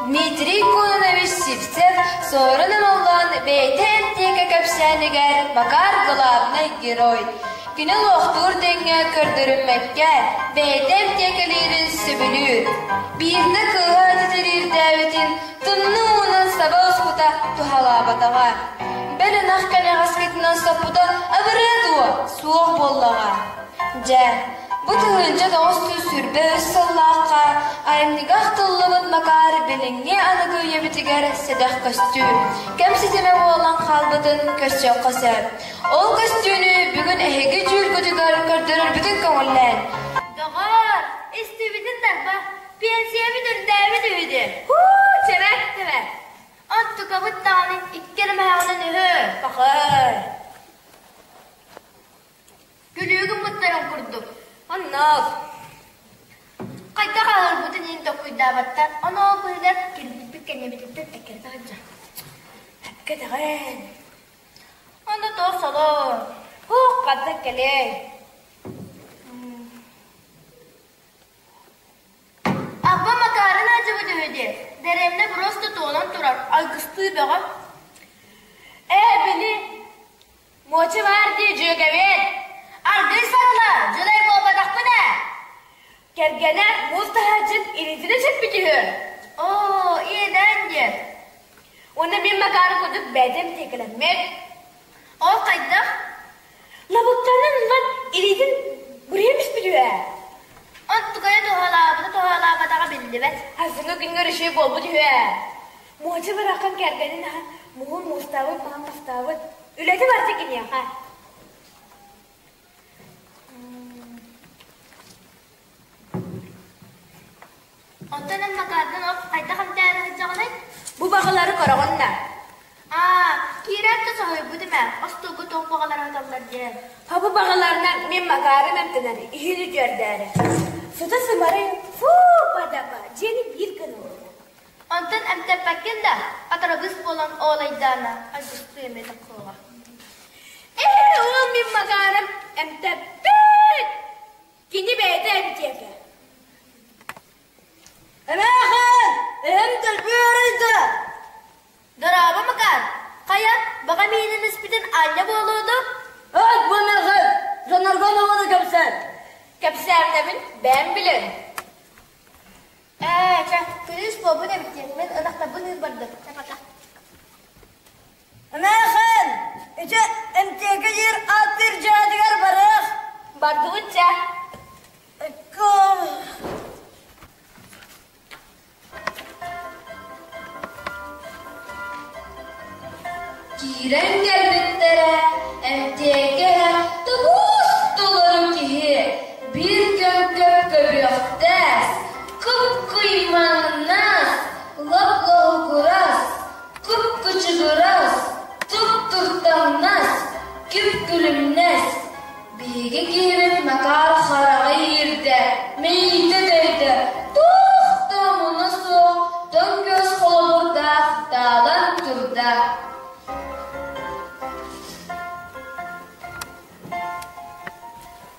Дмитрий Кононович Сивцев Суорун Омоллоон бэйэтэ эмтиэкэ кэпсээнигэр Макар главнай герой. Кини луохтуур дэҥҥэ көрдөрүммэккэ, бэйэтэ эмтиэкэлиирин сөбүлүүр. Биирдэ кыыһа титириирдээбитин тымныы уунан саба успута туһалаабатаҕа. Бэл ынах кэнэҕэскитинэн соппута абырыа дуо, суох буоллаҕа. Дьэ, бу 1923 сыллаахха айымньыга ахтыллыбыт Макар билиҥҥи аныгы үйэбитигэр сэдэх көстүү, кэм ситимэ буолан хаалбытын көрсүөххэ сөп. Ол көстүүнү бүгүн эһиги дьүүлгүтүгэр көрдөрөрбүтүн көҥүллээн. Доҕоор, истибитин дарба, пенсиябыт үрдээбит үһү дии. Һуу, чэбэк тэбэ. Онтукабыт даҕаны икки эрэ мөһөҕүнэн үһү, пахай. Күлүү гыммыттарын курдук. Оннук. Хайдах аһарбытын иһин толкуйдаабаттар, ону ол быыһыгар кирбиппит кэннибититтэн эккирэтэ сылдьар. Эпкэтэҕин. Онно туох соло? Һуох, хантан кэлиэй? Абба Макарын аадьыбыт үһү дии. Дэриэбинэ просто туолан турар, алгыстыы бөҕө. Ээ, били, Муоча баар дии, дьүөгэбит. Аргый сарыла, дьулай буолбатахпын ээ. Кэргэнэ муус таһааччын илиитинэ сүппүт үһү. Оо, иэдээн диэн. Уонна мин Макары курдук бэйэтэ эмтиэкэлэммит. Ол хайдах? Лабыктанан ылан илиитин буруйа түспүт үһү ээ. Онтукайа туһалаабыта туһалаабатаҕа биллибэт. Сарсыҥҥы күҥҥэ үчүгэй буолбут үһү ээ. Муоча бараххан кэргэнин аһан муһун муустаабыт, маһын мастаабыт. Үлэтэ барыта киниэхэ. Оттон эн Макаргын ол хайдах эмтээри сылдьаҕыный? Бу баҕалары көрөҕүн да? Аа, киирээт да соһуйбутум ээ, остуолга туох баҕалары сыталлар диэн. Ха бу баҕаларынан мин Макарым эмтэнэр, иһин үтүөрдээри. Сыта сымарый, фуу, падаба, дьиэни биир гына олорор. Онтон эмтэппэккин да, атарабыс буолан оолайдаана айгыстыы эмиэ тахсыаҕа. Ээ, ол мин Макарым эмтэппит! Кини бэйэтэ эмтиэкэ. Эмээхин, эһэм дэлби ыарыйда. Дорообо, Макар! Хайа, баҕа миинин испитин аанньа буолуо дуу? Эт бу эмээхин, дьоннорго оноҕону кэпсээн. Кэпсээмнэбин, бэйэм билэн. Ээ, чэ, күнүс буолбут эбит диэн, мин ынахтарбын ыыр бардым. Чэ, пока. Эмээхин, ити эмтиэкэ диир ааттыыр дьиэтигэр барыах. Бардыбыт чэ. Киирэн кэлбиттэрэ, эмтиэкэ тобус толору киһи биир көм көп-көбүөхтээх, кып-кыймаҥнас, лап-лоһугурас, кып-кычыгырас, туп-туртаҥнас, күп-күлүмнэс Биһиги киһибит Макар хараҕа иирдэ, мэйиитэ дөйдө, туох да омуна суох тоҥ күөс холобурдаах таалан турда.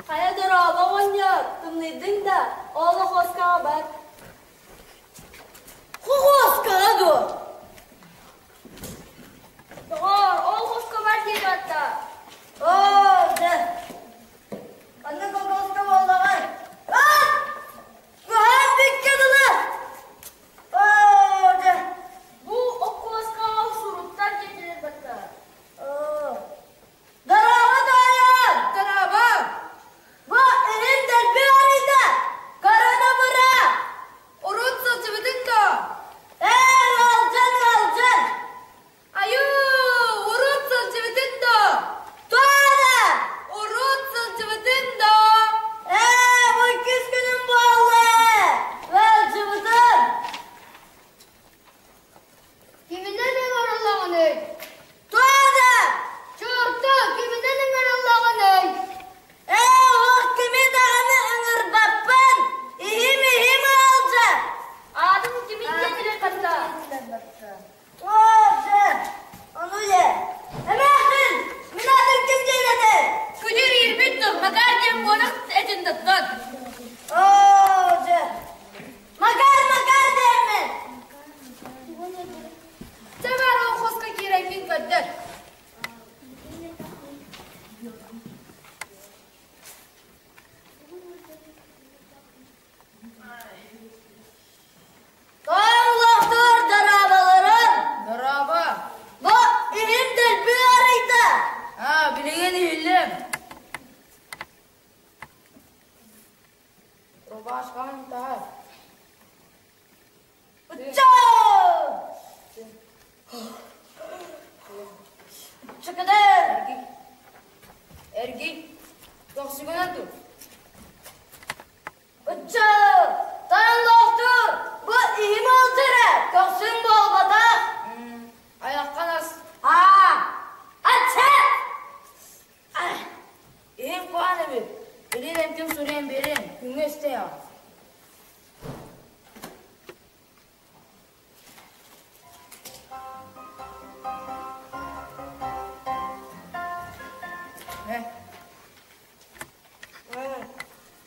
Хайа дорообо оҕонньор, тымныйдыҥ да, ол охуоскаҕа бар. Хохуоскаҕа дуо? Доҕоор, ол хоско бар диэтэ атта. Оо, дьэ, Манна колхозка буоллаҕай. А! Куһаҕан бүккэ дылы! Оо, дьэ. Бу оккуоскаҕа суруттар диэтилэр батта. Оо. Дорообо, тоойуом! Дорообо! Бу иһин дэлби арыйда! Корона быра! Урут сылдьыбытыҥ дуо? Ээ, ыалдьан, ыалдьан! Айуу, урут сылдьыбытыҥ дуо? Туора! Паашкаҕын таһар. Ыччаа! Чыкыдыр! Эргий. Эргий. Тохсугунан тур. Ыччаа! Тайанлоохтур! Бу иһим олдьара, көхсүҥ буолбатах. Айаххан ас. Аа! Ачча! Иһим куһаан эбит. Илин эмтим суруйан биэриэм. Күҥҥэ үстэ аҕыс.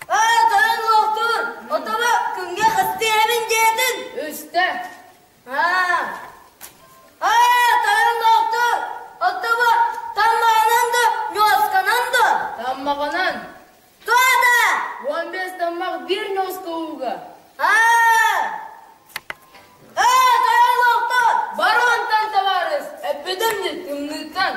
Аа, тойон лоохтуур, отобо күҥҥэ хастыйабын диэтин. Үстэ. Аа, аа, тойон лоохтуур, отобо таммаҕынан да, ньуосканан да. Таммаҕынан. Туода! 15 таммах биир ньуоска ууга. Аа, аа, тойон лоохтуур. Бар онтон, табаарыс, эппитим дии, тымныыттан.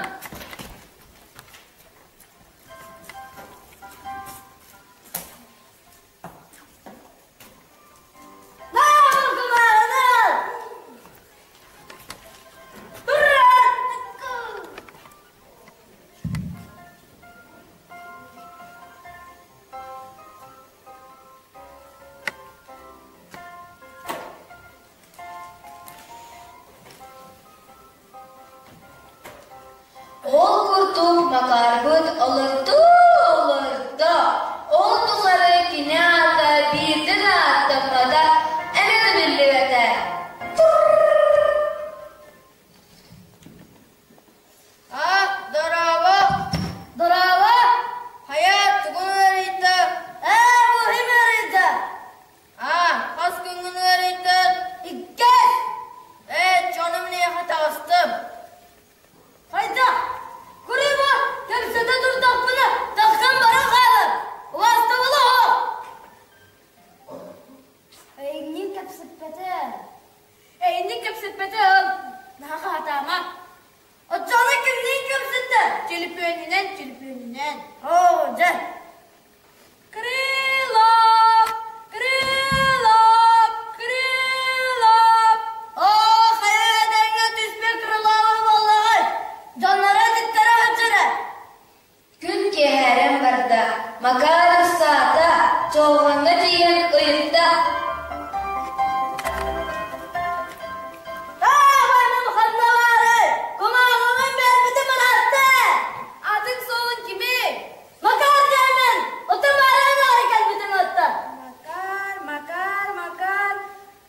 Ол курдук Макарбыт олордо-олордо, ол тухары кини аата биирдэ да ааттаммата, эмэ да биллибэтэ. А, дорообо! Дорообо! Хайа, тугун ыарыйда? Ээ, бу ким ыарыйда? А, хас күҥҥүн ыарыйдын? Иккис! Ээ, дьонум миэхэ таҕыстым. Хайдах? Курыма, кэпсэтэ турдахпына, тахсан баран хаалар. Убаастабыла оһох! Эйигин кэпсэппэтэ. Эйигин кэпсэппэтэ ыл. Наһаа хаһатаама. Оччоҕуна кимниин кэпсэттэ? Түлүпүөнүнэн, түлүпүөнүнэн. Оо, дьэ. Крылов! Крылов! Крылов! Оо, хайа эдэҥҥэ түспүт Крылова буоллаҕай? Дьонноро этиттэрэ сылдьара. Күн киэһэрэн барда, Макар ыксаата, чолҕоҥҥо тиийэн ыйытта. Таабайным ханна баарый? Кумааҕыбын биэрбитим ыраатта. Атын суолун кимий? Макар диэмин, отун баарынан аҕай кэлбитим отто. Макар, Макар, Макар,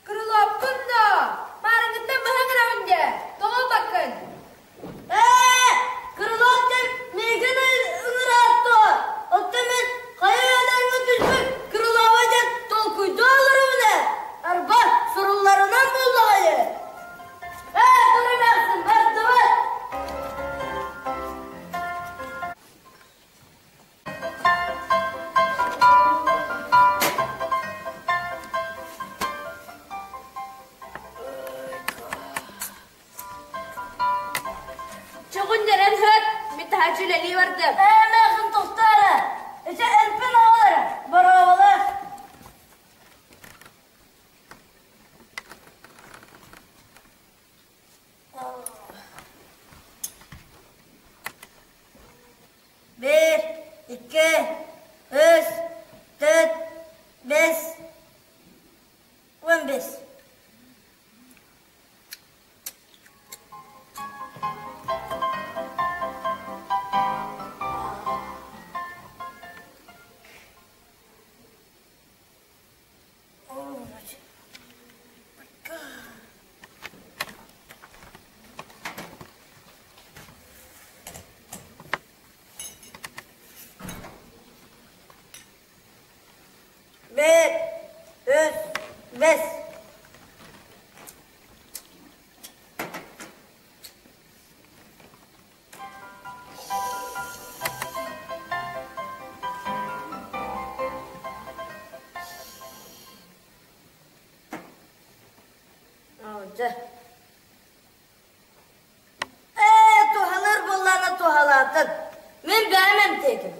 Крыловкун да, маарыҥҥыттан быһа гынабын дии, тоҕо ылбаккын? Ээ, Крылов диэн миигин ыҥыраат дуо? Оттон мин хайа үйэлэргэ түспүт Крылова диэн толкуйдуу олоробун ээ. Арба, сурулларынан буоллаҕа дии. Ээ, тур эмээхсин, бардыбыт. Чоҕун дьэрэн һыт, мин таһааччы үлэлии бардым. Ээ, эмээхсин тохтоо эрэ. Ити эмпин аҕал эрэ, боруобалаах. Биир, икки, үс, төрт, бэс, 15. Биир, үс, бэс. Дьэ. Ээ, туһалыыр буоллаҕына туһалаатын. Мин бэйэм эмтиэтим.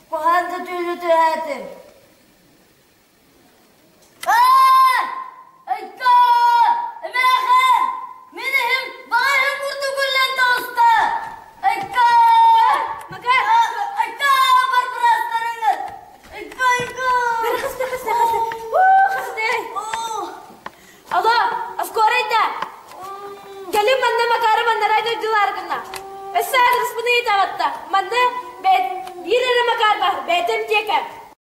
Куһаан да түүлү түһээтим. Ээ! Айка! Эмээхин! Мин иһим баҕайым курдук үллэн таҕыста! Айка! Макар! Айка! Барбырастарыҥыт! Айка, айка! Хаста, хаста, хаста! Уу, хаста! Алло, скорый да! Кэлин манна Макары маннарай дойдулар гына. Өссө аадырыспын ыйытаҕытта. Манна биир эрэ Макар бар, бэйэтэ эмтиэкэ.